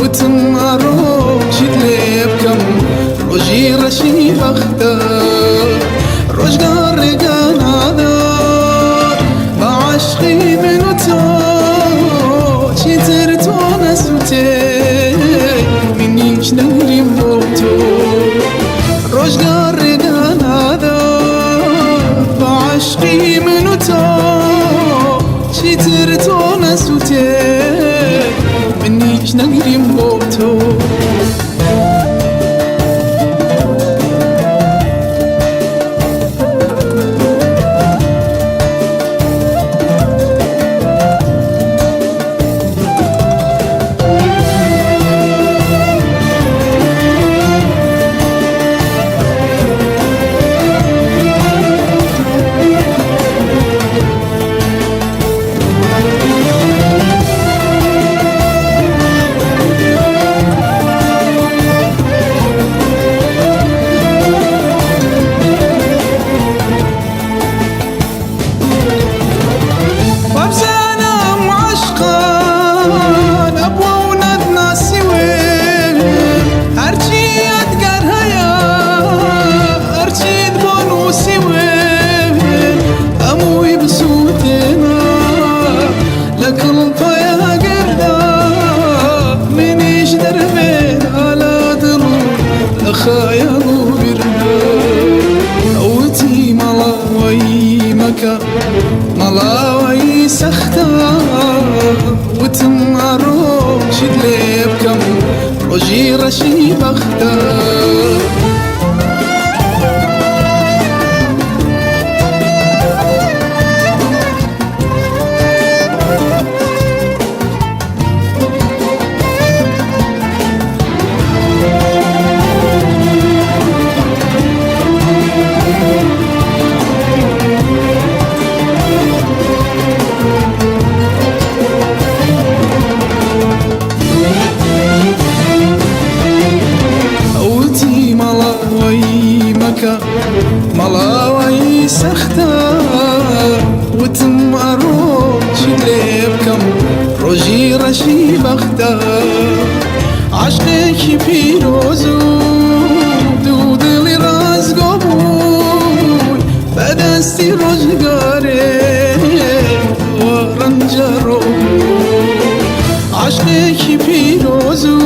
وتم ئەڕۆ چیت لێ بکەم ڕۆژی ڕەشی بەختە ڕۆژگار ڕێگا نادا بە عەشقی من و تۆ چیتر تۆ نەسووتێ منیش نەگریم بۆ تۆ ڕۆژگار ڕێگا نادا بە عەشقی من و تۆ چیتر تۆ نەسووتێ منیش نەگریم بۆ تۆ. وابزانم عەشقان ئەبووە و نەتناسیوێ هەرچی یادگار هەیە هەرچیت بۆ نووسیوێ هەمووی بسووتێنە لە کڵپەی ئاگردا منیش دەرمێنە لە دڵ و لە خەیاڵ و بیردا وتی ماڵاوایی مەکە ماڵاوایی سەختە وتم ئەڕۆ چیت لێ بکەم ڕۆژی ڕەشی بەختە. وتی ماڵاوایی مەکە ماڵاوایی سەختە وتم ئەڕۆ چیت لێ بکەم ڕۆژی ڕەشی بەختە عەشقێکی پیرۆز و دوو دڵی ڕاستگۆ بووی بەدەستی ڕۆژگارێ وا ڕەنجەڕۆ بووی عەشقێکی پیرۆز و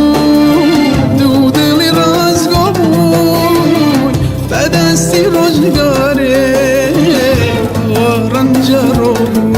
دوو دڵی ڕاستگۆ بووی بەدەستی ڕۆژگارێ وا ڕەنجەڕۆ بووی.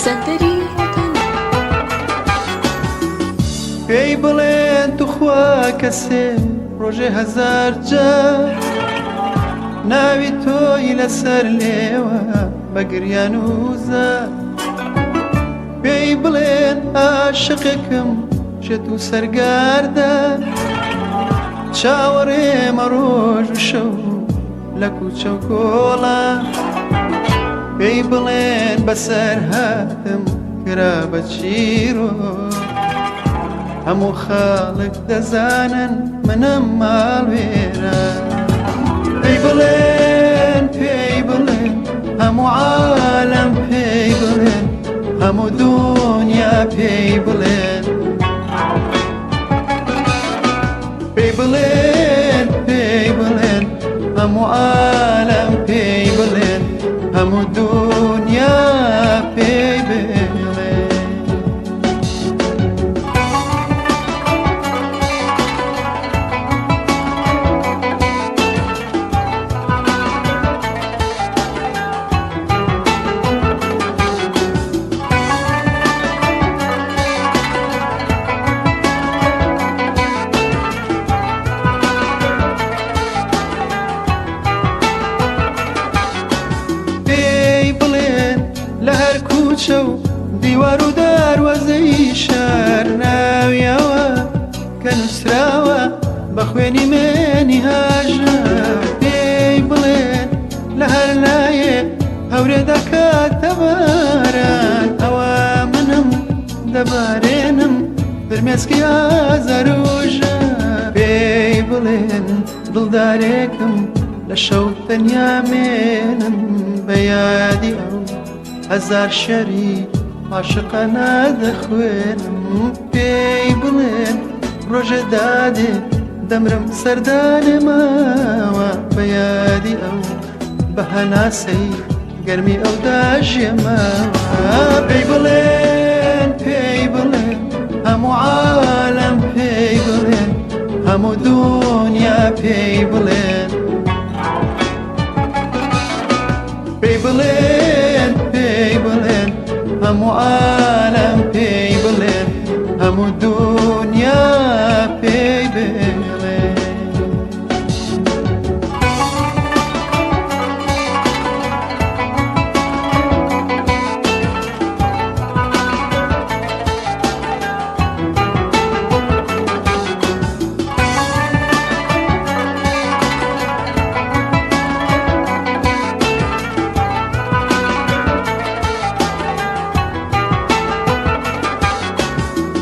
سەنتەری ڕۆتانا. پێی بڵێن توخوا کەسێ ڕۆژێ هەزار جار ناوی تۆی لەسەر لێوە بە گریان و زار. پێی بڵێن عاشقێکم شێت و سەرگەردە، چاوەڕێمە ڕۆژ و شەو لە کوچە و کۆڵان. پێی بڵێن بەسەر هاتم کرا بە چیرۆک، هەموو خەڵک دەزانن منم ماڵوێران. پێی بڵێن، پێی بڵێن، هەموو عالەم پێی بڵێن، هەموو دونیا پێی بڵێن. پێی بڵێن، پێی بڵێن، هەموو عالەم پێی بڵێن، هەموو دونیا پێی بڵێن. پێی بڵێن لە هەر کوچە و دیوار و دەروازەی شار ناویەوە کە نووسراوە بە خوێنی مێنی هاژە. پێی بڵێن لە هەر لایێ هەورێ دەکاتە باران، ئەوە منم دەبارێنم فرمێسکی ئازار و ژە. پێی بڵێن دڵدارێکم لە شەو تەنیا مێنم، بە یادی ئەو هەزار شەری عاشقانە دەخوێنم. پێی بڵێن ڕۆژێ دادێ دەمرم سەردانێ ماوە، بە یادی ئەو بە هەناسەی گەرمی ئەو داژێمەوە. پێی بڵێن، پێی بڵێن، هەموو عالەم پێی بڵێن، هەموو دونیا پێی بڵێن. پێی بڵێن، پێی بڵێن، هەموو عالەم پێی بڵێن، هەموو دونیا پێی بڵێن.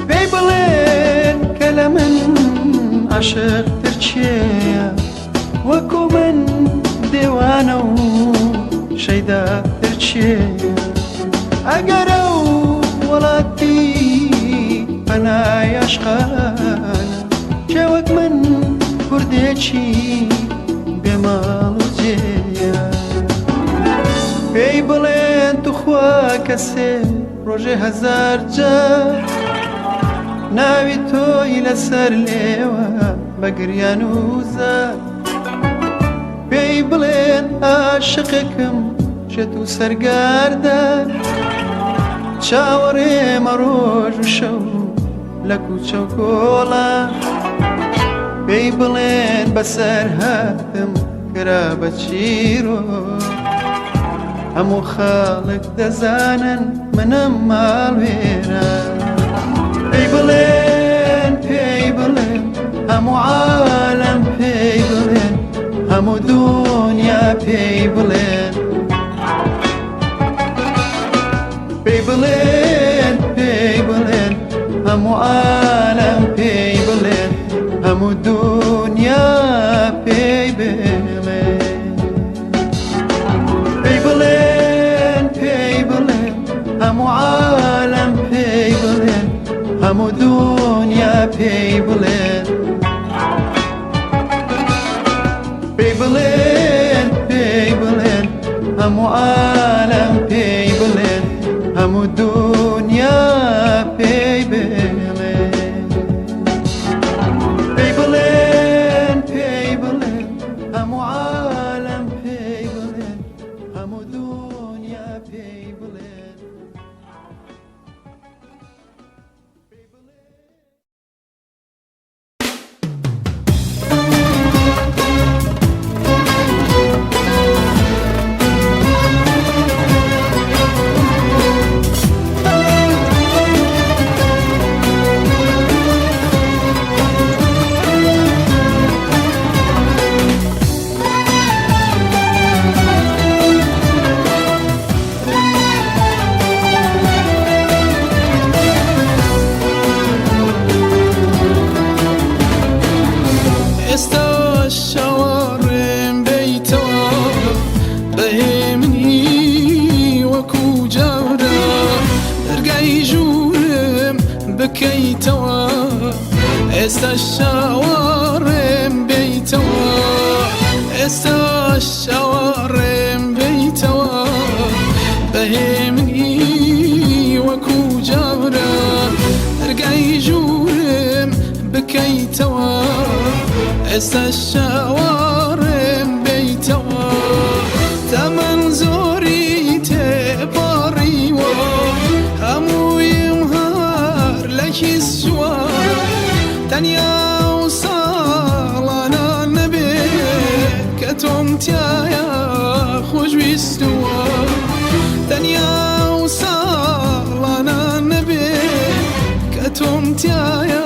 پێی بڵێن کە لە من عاشقتر کێیە، وەکو من دێوانە و شەیداتر کێیە. ئەگەر ئەو وڵاتی پەنای عاشقانە، کێ وەک من کوردێکی بێماڵ و جێیە. پێی بڵێن توخوا کەسێ ڕۆژێ هەزار جار ناوی تۆی لەسەر لێوە بە گریان و زار. پێی بڵێن عاشقێکم شێت و سەرگەردە، چاوەڕێمە ڕۆژ و شەو لە کوچە و کۆڵان. پێی بڵێن بەسەر هاتم کرا بە چیرۆک، هەموو خەڵک دەزانن منم ماڵوێران. پێی بڵێن، پێی بڵێن، هەموو عالەم پێی بڵێن، هەموو دونیا پێی بڵێن. پێی بڵێن، پێی بڵێن، هەموو عالەم پێی بڵێن، هەموو دونیا پێی بڵێن. پێی بڵێن، پێی بڵێن، هەموو عالەم پێی بڵێن، هەموو دونیا پێی بڵێن. پێی بڵێن، پێی بڵێن، هەموو عالەم پێی بڵێن، هەموو دونیا پێی بڵێن. پێی بڵێن، پێی بڵێن، هەموو عالەم پێی بڵێن، هەموو دونیا پێی بڵێن. بکەیتەوە ئێستا شاوەڕێم بێیتەوە ئێستا شاوەڕێم بێیتەوە بەهێمنی وەکو جارە دەرگای ژوورم بکەیتەوە ئێستا شاوەڕێم بێیتەوە تەمەن زۆری تێپەڕیوە هەموویم هەر لە کیس چووە تەنیا و ساڵانە نەبێ کە تۆم تایە خۆشویستووە تەنیا و ساڵانە نەبێ کە تۆم تایە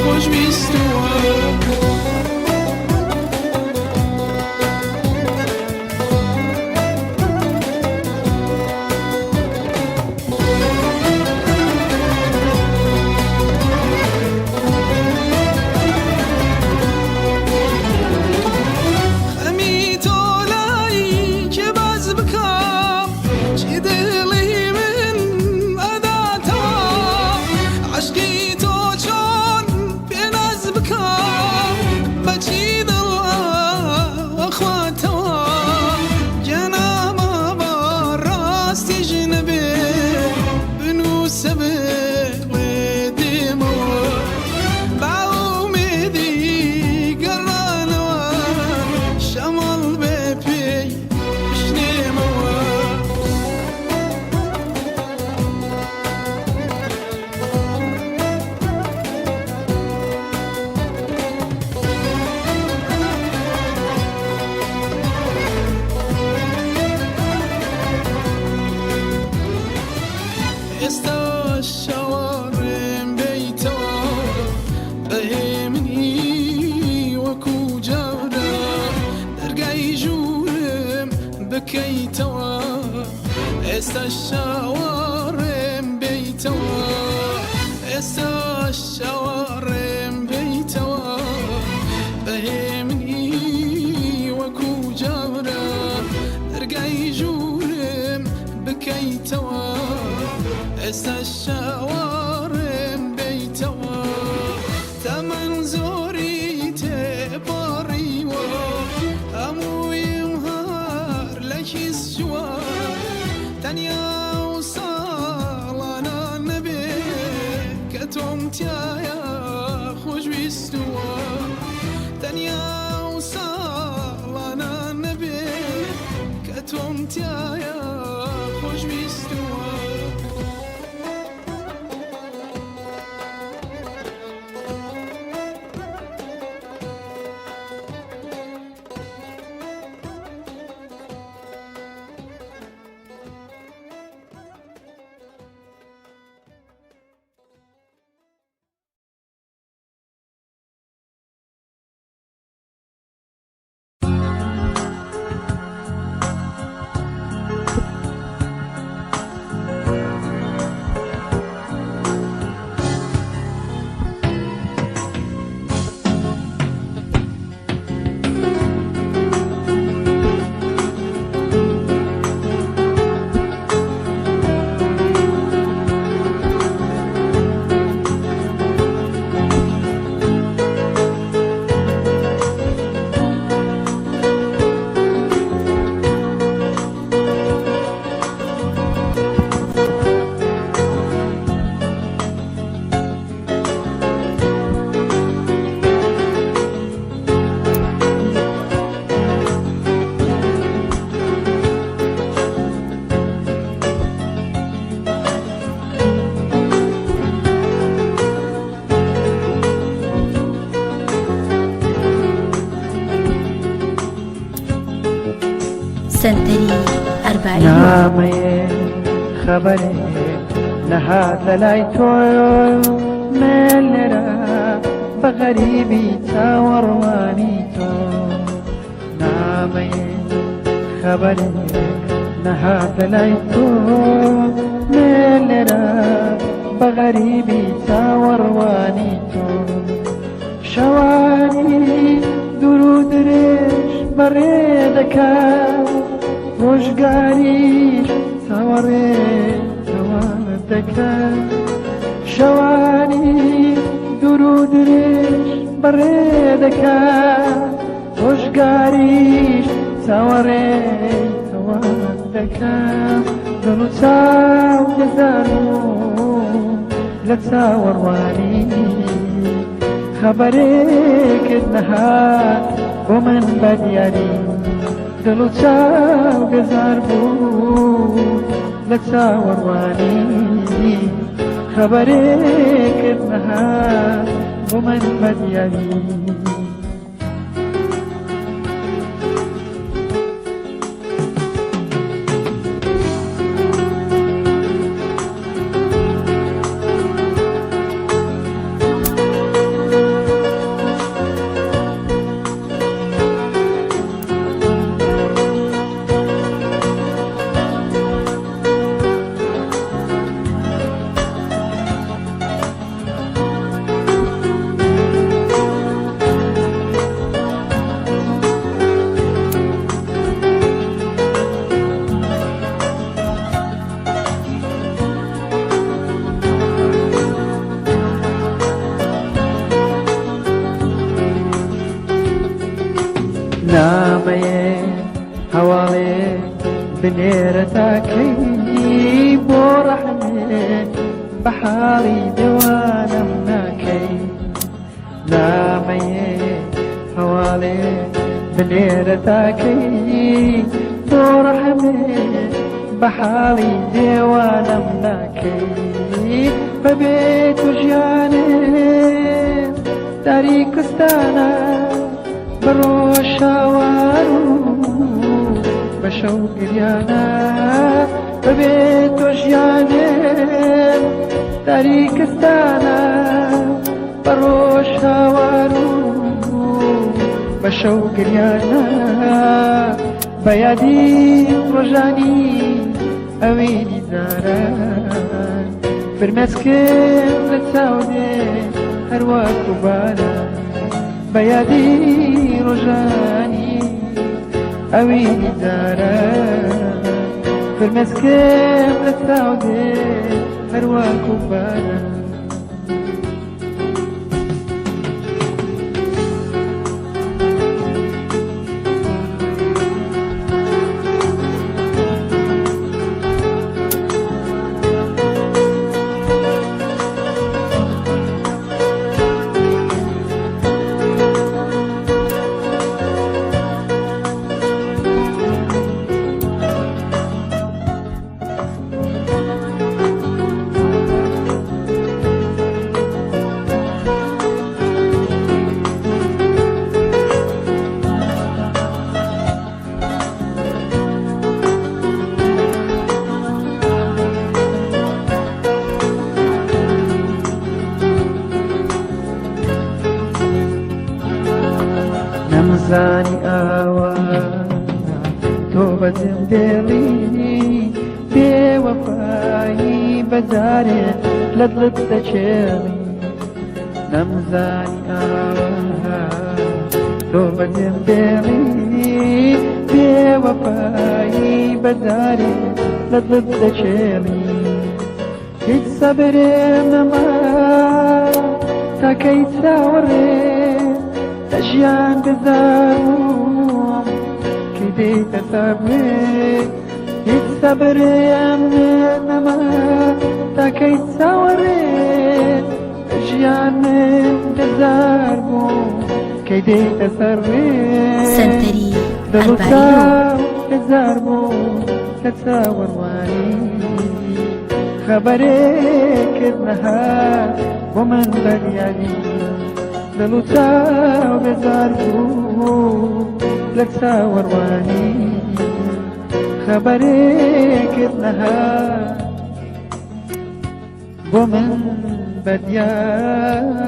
خۆشویستووە. خەمی تۆ لای کێ باس بکەم چی دڵی من ئەداتەوە عەشقی تۆ چۆن پێناس بکەم بەچی دڵ ئەخواتەوە گیانە بابا ڕاستی ژنەبێ بنووسە بڵێ دێمەوە با ئومێدی گەڕانەوە شەماڵ بێ پێی بشنێمەوە. ئێستا شەوەڕێم بێیتەوە بەهێمنی وەکو جارە دەرگای ژوورم بکەیتەوە ئێستا شەوەڕێم بێیتەوە ئێستا شەوەڕێم بێیتەوە بەهێمنی وەکو جارە دەرگای ژوورم بکەیتەوە ئێستا شەوەڕێم بێیتەوە تەمەن زۆری تێپەڕیوە هەموویم هەر لە کیس چووە تەنیا و ساڵانە نەبێ کە تۆم تایە خۆشویستووە تەنیا و ساڵانە نەبێ کە تۆم تایە خۆشویستووە. سەنتەری ئەربەعین. نامەیەک خەبەرێک نەهات لە لای تۆ من لێرە بە غەریبی چاوەڕوانی تۆ نامەیەک خەبەرێک نەهات لە لای تۆ من لێرە بە غەریبی چاوەڕوانی تۆ شەوانی دوور و درێژ بەڕێ دەکات ڕۆژگاریش چاوەڕێ چاوانت دەکات. شەوانی دوور و درێژ بەڕێ دەکات، ڕۆژگاریش چاوەڕێی تەواو دەکەم. دڵ و چاو دەزانم لە چاوەڕوانی، خەبەرێکت نەهات بۆ من بە دیاری. دڵ و چاو بێزار بوو لە چاوەڕوانی، خەبەرێکت نەهات بۆ من بە دیاری. نامەیێ هەواڵێ بنێرە تاکەی بۆ ڕەحمێ بە حاڵی دێوانەم ناکەی. نامەیێ هەواڵێ بنێرە تاکەی بۆ ڕەحمێ بە حاڵی دێوانەم ناکەی. بەبێ تو ژیانێ تاریکستانە، بە ڕۆژ هاوار و بە شەو گریانە. بەبێ تۆ ژیانێ تاریکستانە، بە ڕۆژ هاوار و بە شەو گریانە. بە یادی ڕۆژانی ئەوینی جاران، فرمێسکم لە چاودێ هەروەکو باران. بە یادی ڕۆژانی ئەوینی جاران، فرمێسکم لە چاودێ هەروەکو باران. نەمزانی ئاوا تۆ بەجێم دێڵی، بێوەفایی بەجارێ لە دڵت دەچێڵی. نەمزانی ئاوا تۆ بەجێم دێڵی، بێوەفایی بەجارێ لە دڵت دەچێڵی. هیچ سەبرێم نەما تاکەی چاوەڕێ، لە ژیان بزانم کەی دێیتە سەرێ. هیچ سەبرێم نەما تاکەی چاوەڕێ، لە ژیان من بێزار بووم کەی دێیتە سەرێ. سەنتەری دڵ و 49. چاو بێزار بووم لە چاوەڕوانی، خەبەرێکت نەهات بۆ من بەریاری. دڵ و چاو بێزار بوو لە چاوەڕوانی، خەبەرێکت نەهات بۆ من بەدیاری.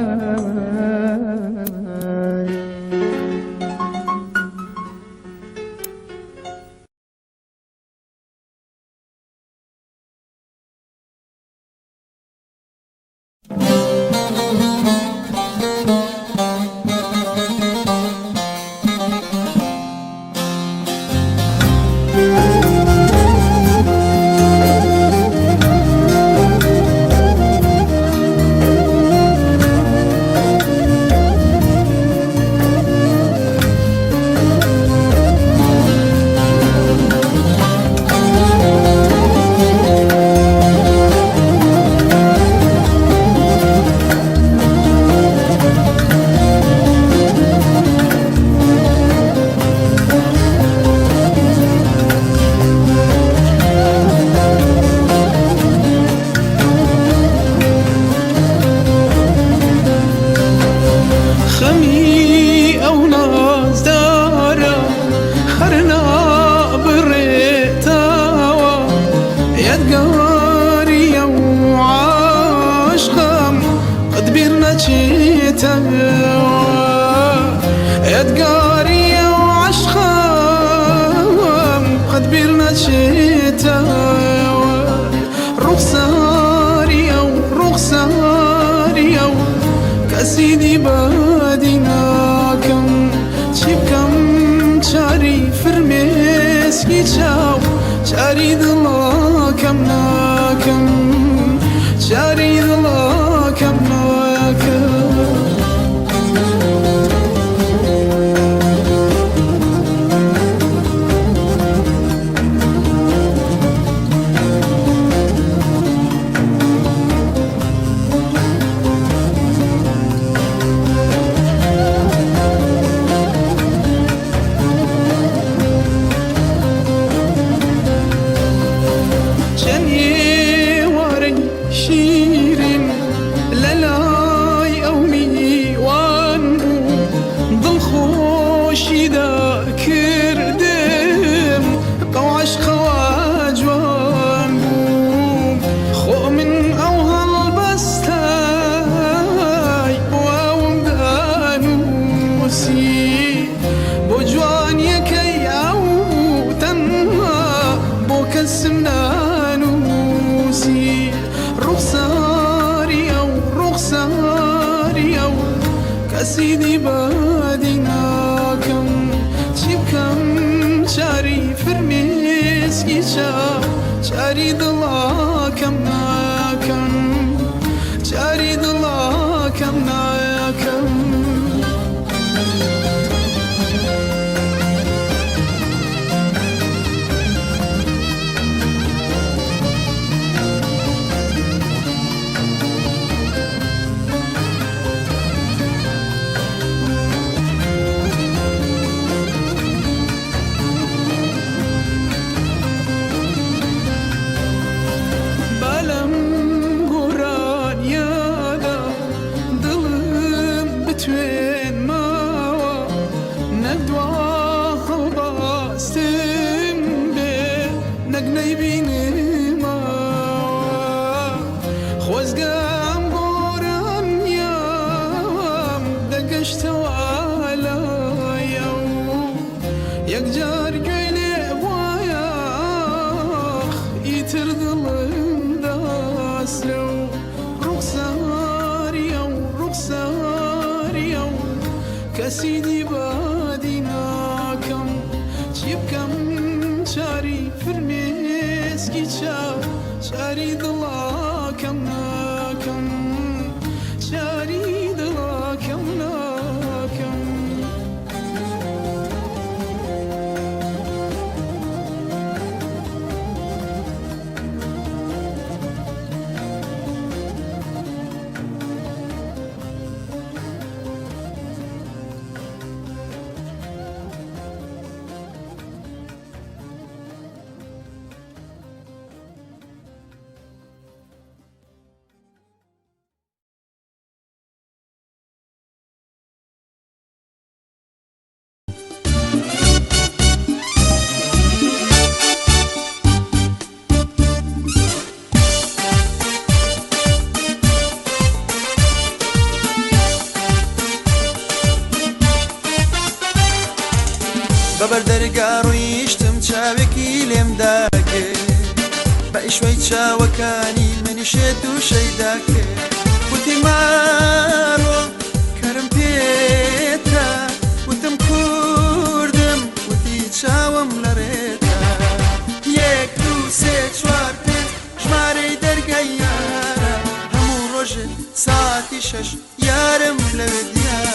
نەچێتەوە یادگاریە و عەشقم قەت بیر نەچێتەوە ڕوخساریە و ڕوخساریە و کەسی دی بەدی ناکەم چی بکەم چاری فرمێسکی چاو چاری دڵەکەم ناکەم چاری دڵەکەم ناکەم. چەند ئێوارەی شیرین لە لای ئەو میوان بوو دڵخۆشی داکردم بەو عەشقەوە جوان بوو خۆ من ئەو هەڵبەستای بۆ ئەوم دانووسی بۆ جوانیەکەی ئەو تەنها بۆ کەسم نانووسی ڕوخساری ئەو ڕوخساری ئەو کەسی دی بەدی ناکەم چی بکەم چاری فرمێسکی چاو چاری دڵاکەم ناکەم چاری دڵاکەم ناکەم. بەلەم گۆرانیادا دڵم بتوێن ماوە نەک دوا هەڵباستم بێ نەک نەیبینمەوە خۆزگەم گۆرانیام دەگەشتەوە لایەو یەکجار گوێی لێ بوایە ئیتر دڵم داسرە و ڕوخساریە و ڕوخساریە و کەسی دی بەدی ناکەم چی بکەم چاری فرمێسکی چاو چاری دڵاکەم ناکەم چاری دڵاکەم ناکەم. بە بەر دەرگا ڕۆیشتم چاوێکی لێم داکرد بە ئیشوەی چاوەکانی منی شێت و شەیدا کرد وتی مارۆ کەرم پێتە وتم کوردم وتی چاوم لە ڕێتە یەک دوو سێ چوار پێنج ژمارەی دەرگای یارە هەموو ڕۆژێ ساتی شەش یارم لەوێ دیارە.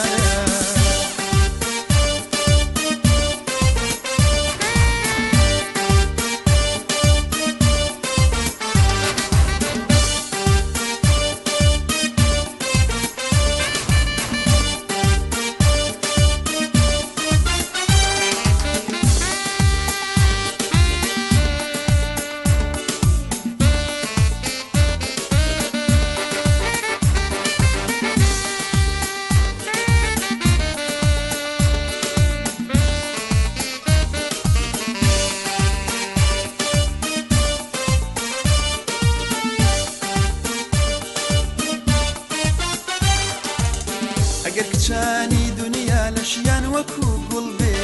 ئەگەر کچانی دنیا لەشیان وەکو گوڵ بێ،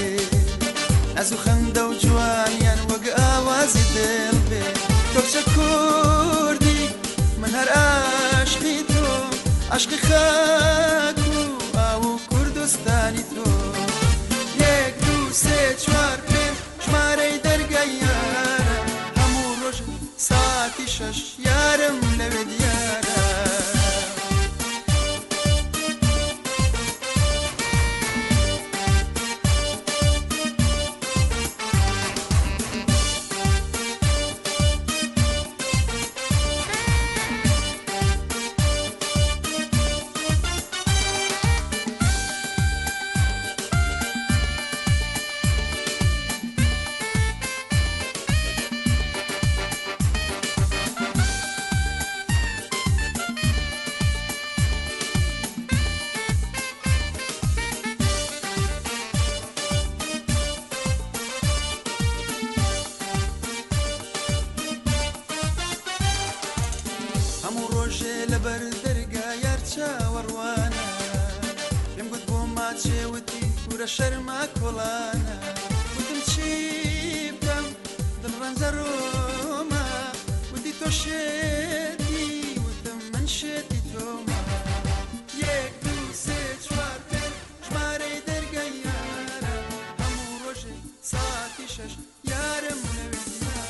ناز و خەندە و جوانیان وەک ئاوازی دڵ بێ، تۆ کچە کوردی من هەر ئاشقی تۆ، عاشقی خاک و ئاو و کوردستانی تۆ. یەک دوو سێ چوار پێنج ژمارەی دەرگای یارە، هەموو ڕۆژ ساتی شەش یارم لەوێ دیارە. هەموو ڕۆژێ لەبەر دەرگا یار چاوەڕوانە، پێم گوت بۆ ماچێ وتی کورە شەرما کۆڵانە، وتم چی بکەم دڵ ڕەنجە ڕۆمە، وتی تۆ شێتی وتم من شێتی تۆمە. یەک دوو سێ چوار پێنج ژمارەی دەرگای یارە، هەموو ڕۆژێ ساتی شەش یارم لەوێ دیارە.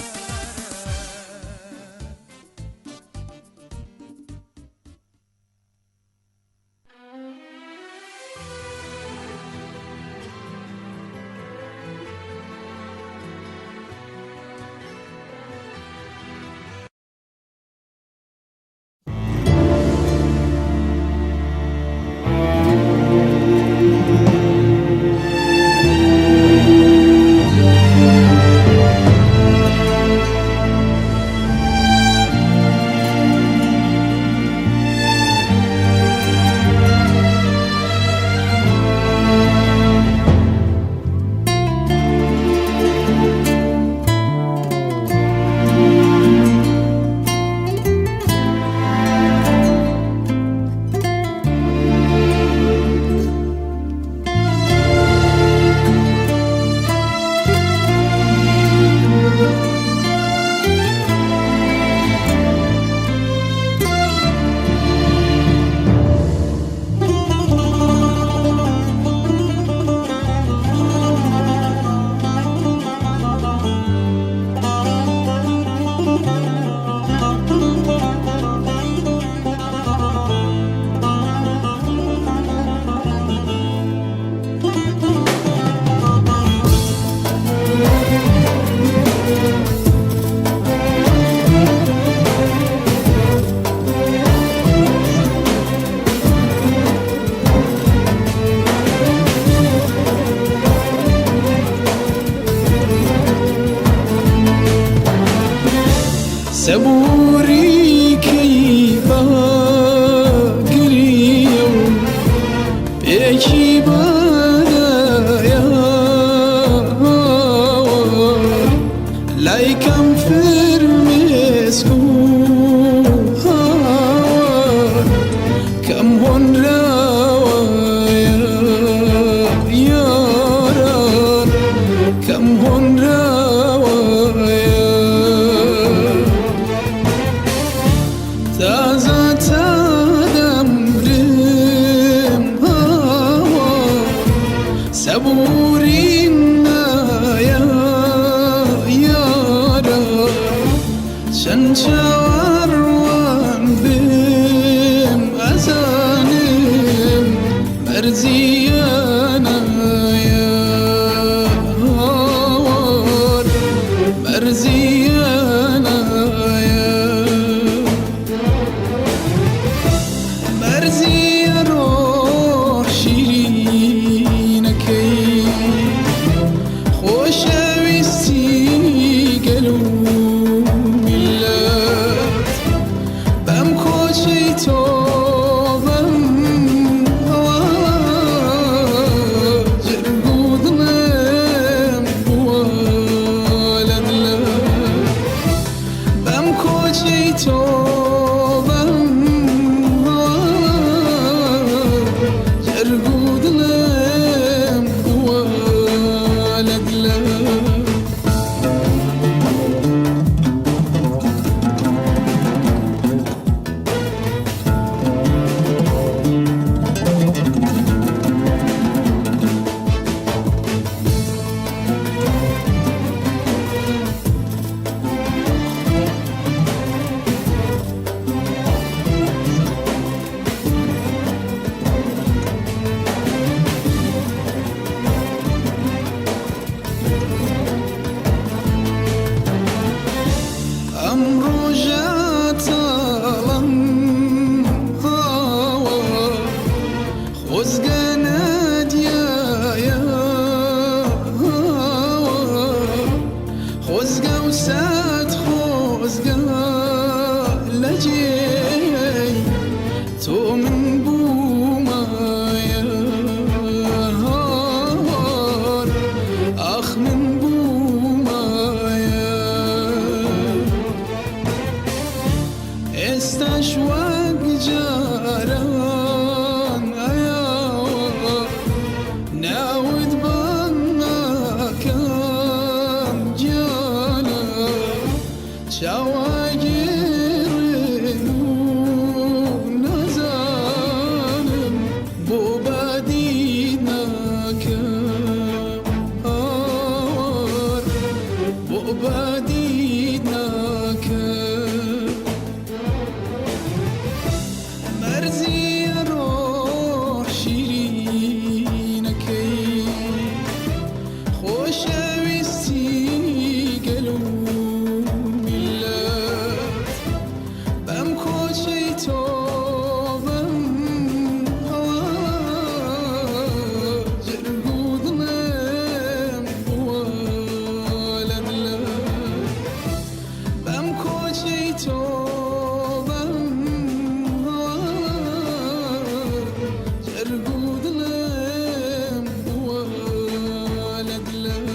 سەبووری کەی باگریە و پێکی بەدایە، لای کەم فرمێسک و هاوار کەم هۆنراوەیە یاران، کەم هۆنراوەیە. تازە تا دەمرم هاوار سەبووریم نایە یارە، چەند چاوەڕوان بم ئەزانم مەرزیە نایە هاوار، مەرزیە نایە. ئێستاش وەک جاران ئەیاوە ناوت بانگ ناکەم گیانە چاوەگێڕن و نازانم بۆ بەدی ناکەم هاوار بۆ بەدی ناکەم مەرزی ڕۆح شیرینەکەی خۆشەویستی گەل و میللەت بەم کۆچەی تۆ بەم هەوا جەرگ و دڵم بووە لەت لەت بەم کۆچەی تۆ بەم هەوا جەرگ و دڵم بووە لەت لەت.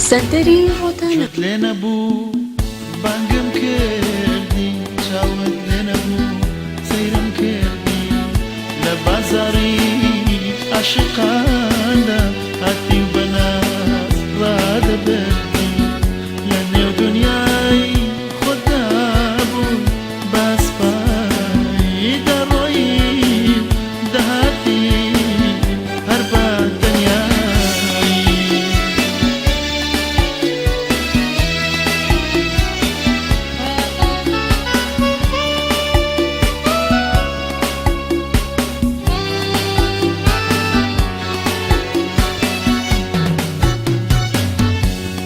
سەنتەری ڕۆتانا. گوێت لێ نەبوو بانگم کردی چاوت لێ نەبوو سەیرم کردی لە بازاڕی عاشقاندا هاتی و بەناز ڕادەبردی لە نێو دنیای خۆتدا بووی بە ئەسپایی دەڕۆیی دەهاتی هەر بە تەنیایی.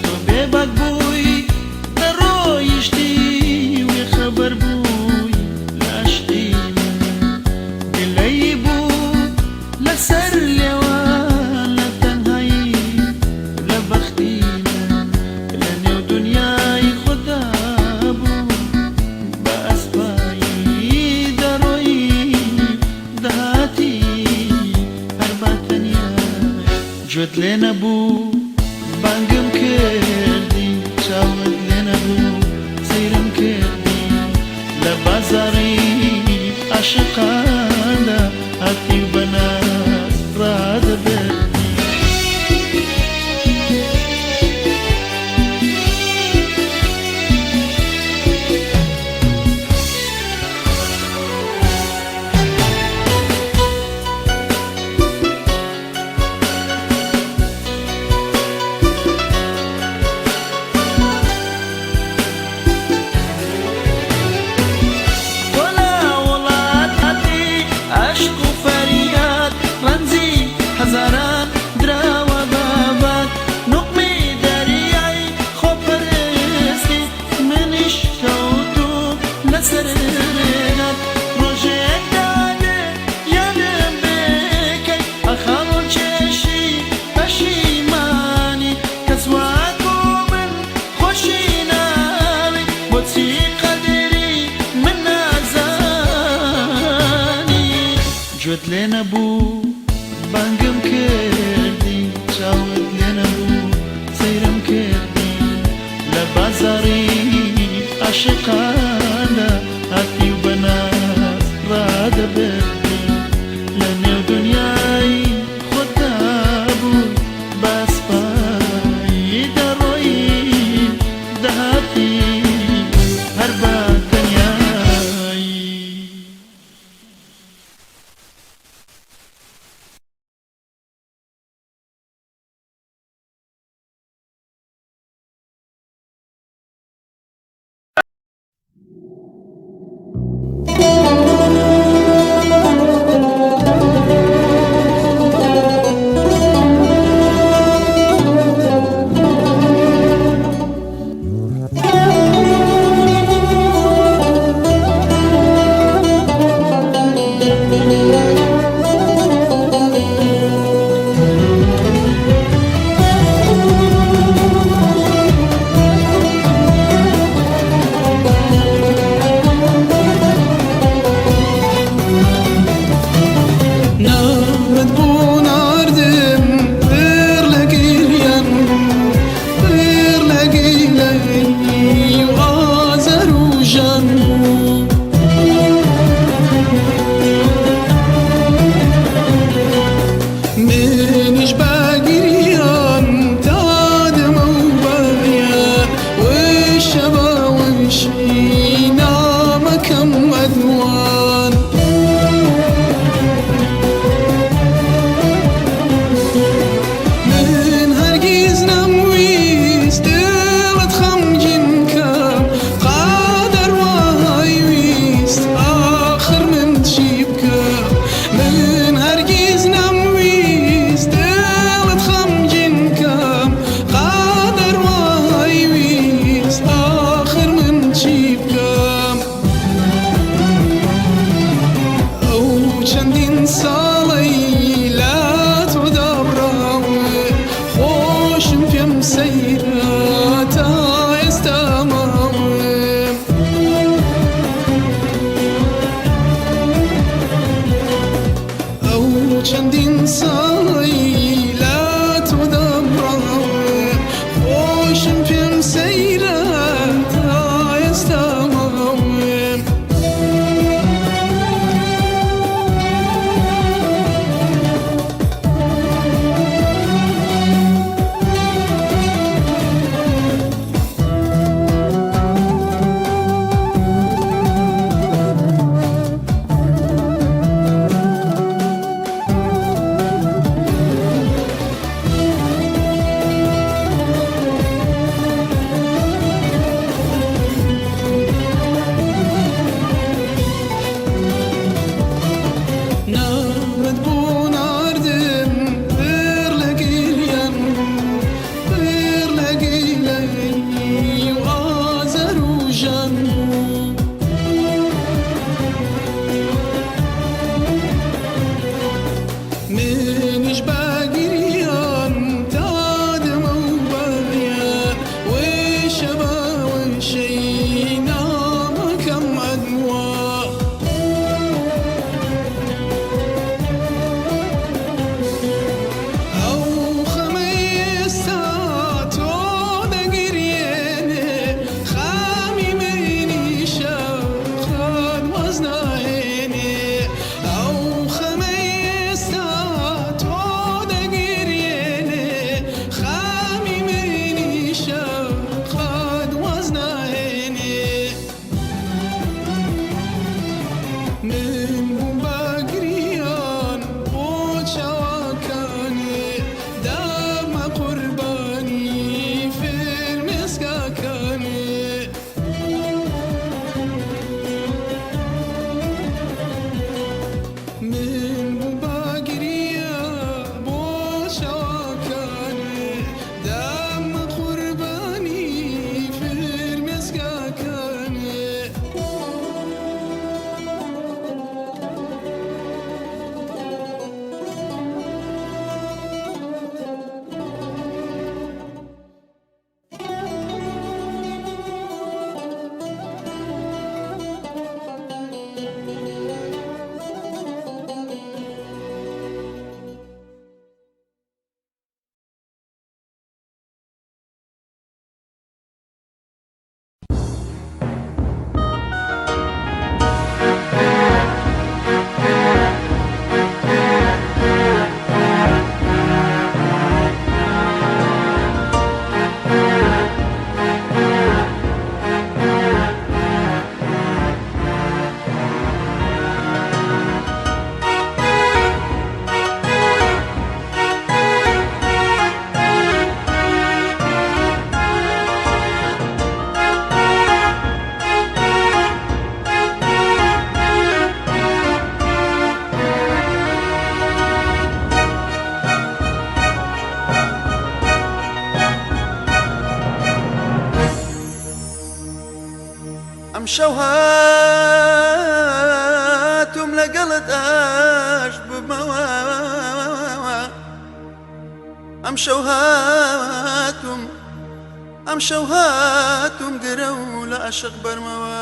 تۆ بێباک بووی دەڕۆیشتی وێ خەبەر بووی لە عەشقی من گلەیی بوو لەسەر لێوان لە تەنهایی لە بەختی من لە نێو دنیای خۆدا بوو بە ئەسپایی دەڕۆیی دەهاتی هەر بە تەنیای گوێت لێ نەبوو بانگم کردی چاوت لێ نەبوو سەیرم کردی لە بازاڕی عاشقاندا هاتی و بەناز ڕادەبردی. تۆ لە وڵاتی گوێت لێ نەبوو بانگم کردی چاوت لێ نەبوو سەیرم کردی لە بازاڕی عاشقاندا هاتی و بە ناز ڕادەبردی لە نێو دنیای خۆتدا بووی بە ئەسپایی دەڕۆیی دەهاتی هەر بە تەنیایی. نامت بۆ ناردم پڕ لە گریان بوو پڕ لە گلەیی و ئازار و ژان بوو. منیش بە گریان تا دەمەو بەریا وشە بە وشەی نامەکەم ئەدوان. من هەرگیز نەمویست دڵت خەمگین کەم، قادر وای ویست ئاخر من چی بکەم؟ من هەرگیز نەمویست دڵت خەمگین کەم، قادر وای ویست ئاخر من چی بکەم؟ ئەو چەندین ساڵەی لە تۆ دابڕاوم، خۆشم پێم سەیرە تا ئێستا ماوم. ئەو چەندین ساڵەی لە تۆ دابڕاوم، خۆشم پێم سەیرە تا ئێستا ماوم. نامت بۆ ناردم پڕ لە گریان بوو پڕ لە گلەیی و ئازار و ژان بوو. منیش بە گریان تا دەمەو بەریا وشە بە وشەی نامەکەم ئەدوا. ئەو خەمەی ئێستا تۆ دەگریێنێ خەمی منیشە قەت واز ناهێنێ. ئەو خەمەی ئێستا تۆ دەگریێنێ خەمی منیشە قەت واز ناهێنێ. من بووم بە گریان بۆ چاوەکانی دامە قوربانی فرمێسکەکانی. من بووم بە گریان بۆ چاوەکانی دامە قوربانی فرمێسکەکانی. ئەمشەو هاتووم لەگەڵت ئاش ببمەوە ئەمشەو هاتووم ئەمشەو هاتووم گرەو لە عەشق بەرمەوە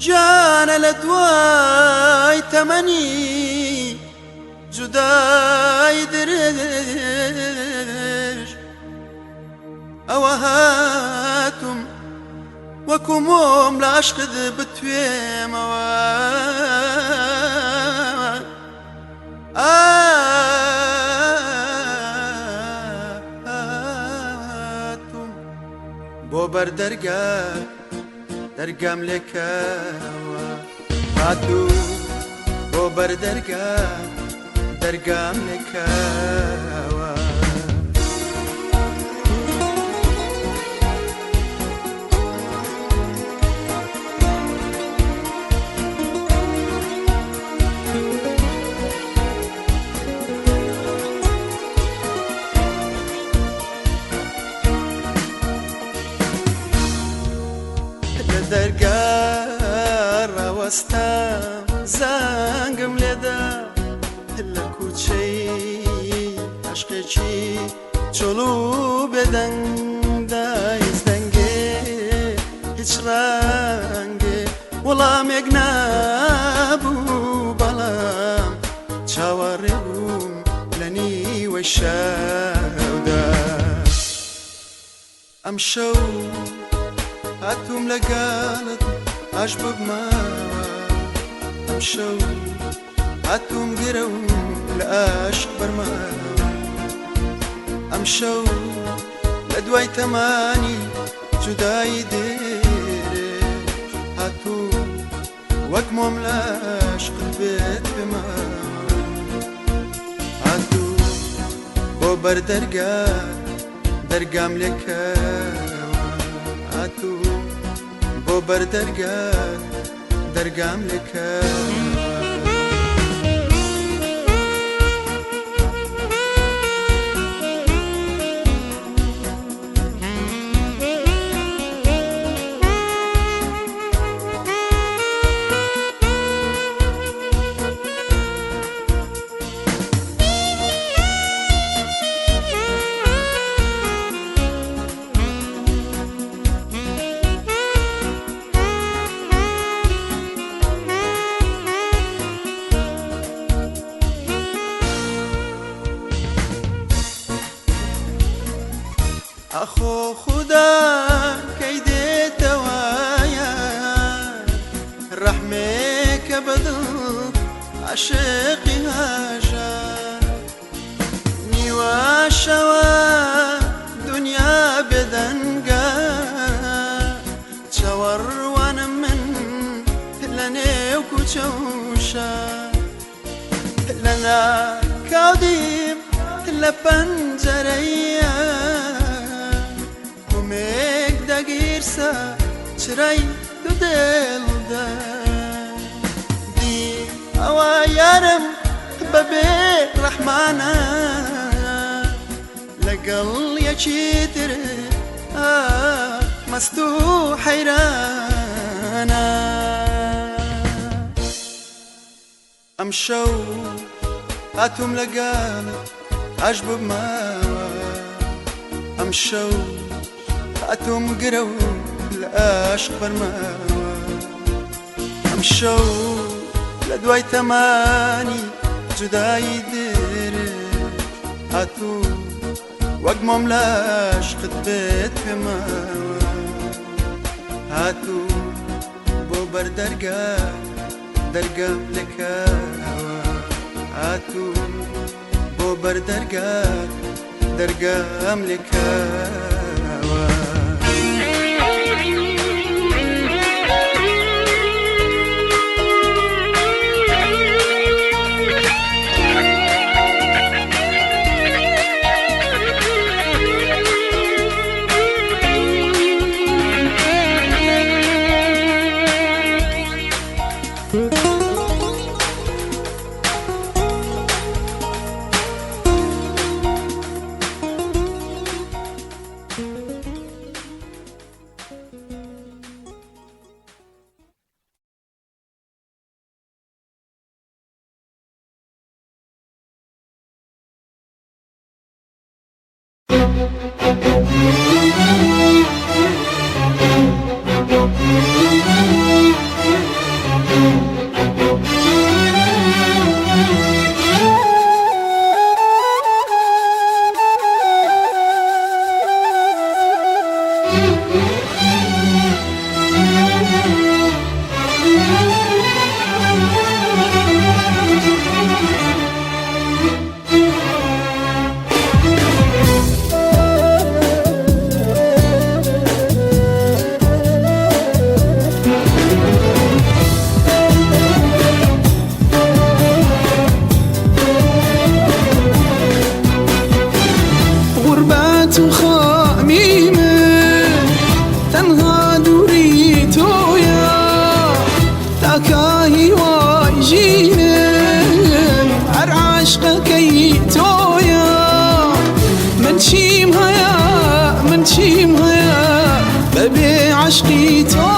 گیانە لە دوای تەمەنی جودای درێژ ئەوە هاتووم وەکو مۆم لە عەشقت بتوێمەوە هاتووم بۆ بەر دەرگا دەرگام لێکەوە هاتوو بۆ بەر دەرگا دەرگام لێکەوە. لە دەرگا ڕاوەستام زەنگم لێدا لە کوچەی عەشقێکی چۆڵ و بێدەنگدا هیچ دەنگێ هیچ ڕەنگێ وەڵامێک نابوو بەڵام چاوەڕێ بووم لە نیوەی شەودا ئەمشەو هاتووم لەگەڵت ئاش ببمەوە ئەمشەو هاتووم گرەو لە ئاشق بەرمەوە ئەمشەو لە دوای تەمانی جودایی دێرێ هاتووم وەک مۆم لە عشقت بێت بمەوە هاتوو بۆ بەر دەرگا دەرگام لێکەوە هاتوو بۆ بەر دەرگا دەرگام لێکەوە. ئاخۆ خودا کەی دێتەوە یار ڕەحمێکە بەدڵ عاشقی هەژار نیوە شەوە دنیا بێدەنگە چاوەڕوانم من لە نێو کوچە و شار لە ناکاو دیم لە پەنجەرەیە کومێک دەگیرسا چرای دوو دڵدا دی ئەوە یارم بەبێ ڕەحمانە لەگەڵ یەکی تر مەست و حەیرانە ئەمشەو هاتووم لەگەڵت ئاش ببمەوە ئەمشەو هاتووم گرەو لە ئاشق بەرمەوە ئەمشەو لە دوای تەمانی جودایی درێژ هاتوو وەک مۆم لە عشقت بێت پێمەوە هاتوو بۆ بەر دەرگا دەرگام لێکەوە هاتوو بۆ بەر دەرگا دەرگام لێکەوە. غوربەت و خامی من تەنها دووری تۆیە تاکە هیوای ژینم هەر عاشقەکەی تۆیە من چیم هەیە من چیم هەیە بەبێ عەشقی تۆ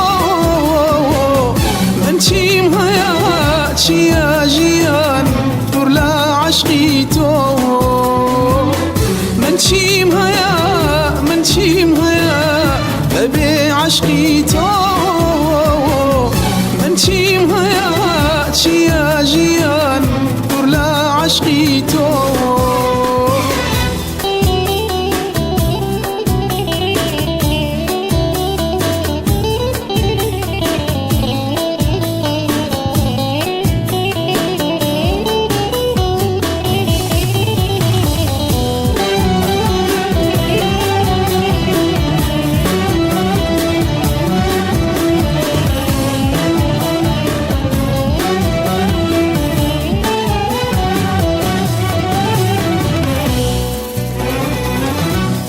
من چیم هەیە چییە ژیان دوور لە عەشقی تۆ من چیم هەیە من چیم هەیە بەبێ عەشقی تۆ من چیم هەیە چییە ژیان دوور لە عەشقی تۆ.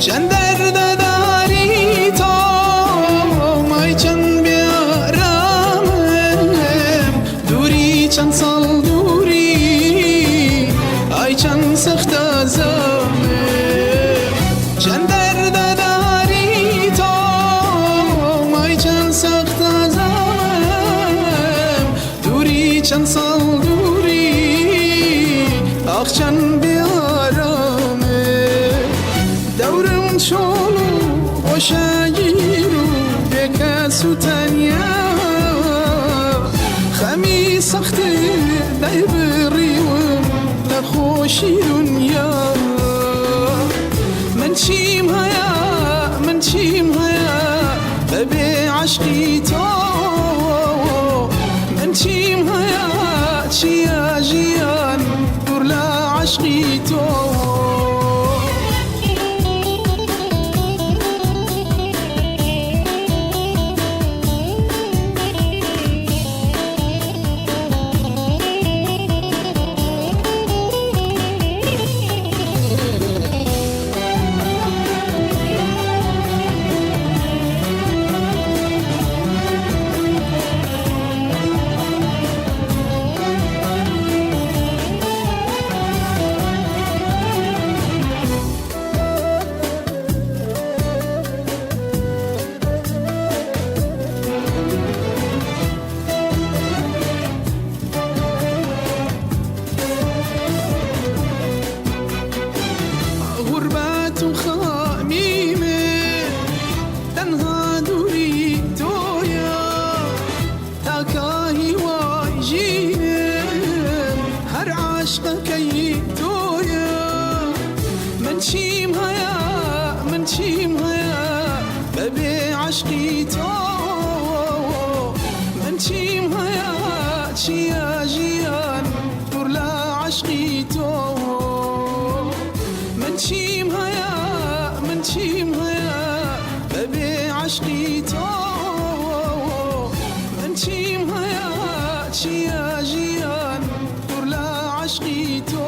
چەند دەردەداری تۆ مای چەند بێئارامم دووری چەند ساڵ دووری ئای چەند سەختە زامم چەند دەردەداری تۆ مای چەند سەختە زامم دووری چەند ساڵ دووری ئاخ چەند بێئارامم دەورم چۆڵ و گۆشەگیر و بێکەس و تەنیا خەمی سەختێ دەیبڕیوم لە خۆشی دنیا من چیم هەیە من چیم هەیە بەبێ عەشقی تۆ من چیم هەیە چییە ژیان دوور لە عەشقی تۆ. غوربەت و خامی من تەنها دووری تۆیە تاکە هیوای ژینم هەر عاشقەکەی تۆیە من چیم هەیە من چیم هەیە بەبێ عەشقی تۆ من چیم هەیە چییە ژیان دوور لە عەشقی تۆ من چیم هەیە من چیم هەیە بەبێ عەشقی تۆ من چیم هەیە چییە ژیان دوور لە عەشقی تۆ.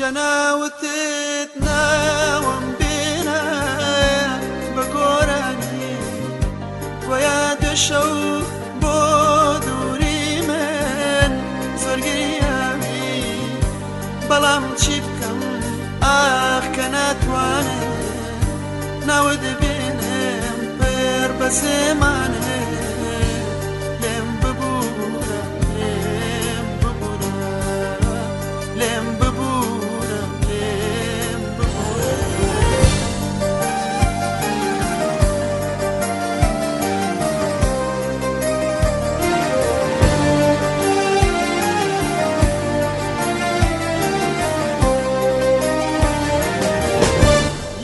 جەناوتت ناوم بێنە بە گۆرانی وەیا دەشەو بۆ دووری من زۆر گریاوی بەڵام چی بکەم ئاخ کە ناتوانم ناوت بێنم پێر بە زێمانێ لێم ببوورە لێم ببوورە لێم ببوورە لێم ببوورە.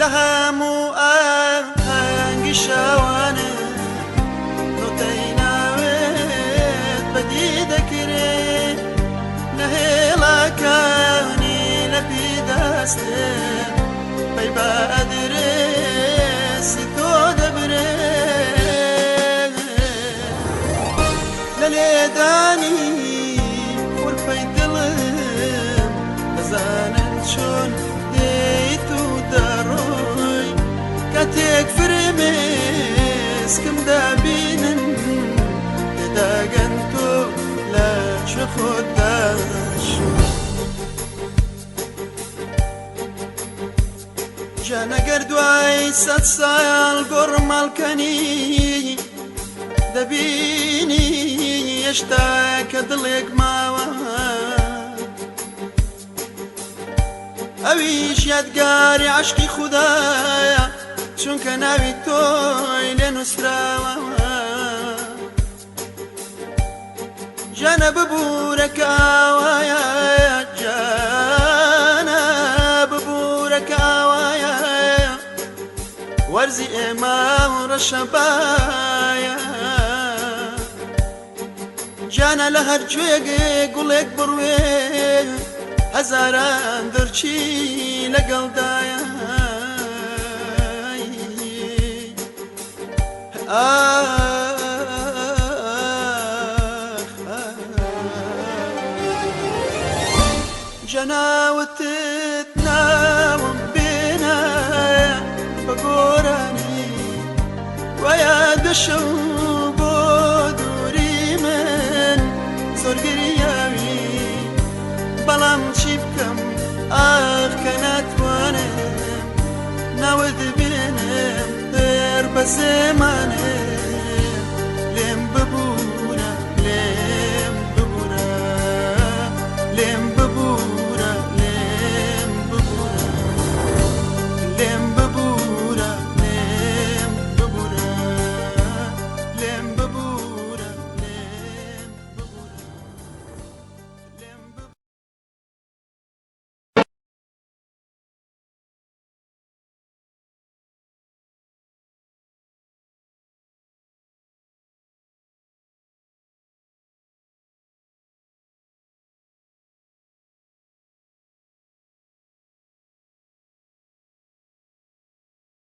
لە هەموو ئاهەنگی شەوانێ نۆتەی ناوێت بەدی دەکرێ نەهێڵەکانی لە پیدەستێ پەی بە ئەدرێسی تۆ دەبرێ لە لێدانی خورپەی دڵم دەزانن چۆن دێیت و دەڕۆی کاتێک فرمێسکم دەبینن تێدەگەن تۆ لە کوێ خۆت دەشۆی. ژانەگەر دوای سەد ساڵ گۆڕماڵکەنی دەبینی هێشتا کە دڵێک ماوە ئەویش یادگاری عەشقی خودایە چونکە ناوی تۆی لێ نووسراوە. ژانە ببوورە کە ئاوایە ژانە ببوورە کە ئاوایە وەرزی ئێمە و ڕەشەبایە ژانە لە هەر گوێگێ گوڵێک بڕوێ هەزاران دەرچی لەگەڵدایە. ئاخ جەناوتت ناوم بێنە بە گۆرانی وەیا دەشەو بۆ دووری من زۆر گریاوی بەڵام چی بکەم ئاخ کە ناتوانم ناوت بێنم پێر بە زێمانێ.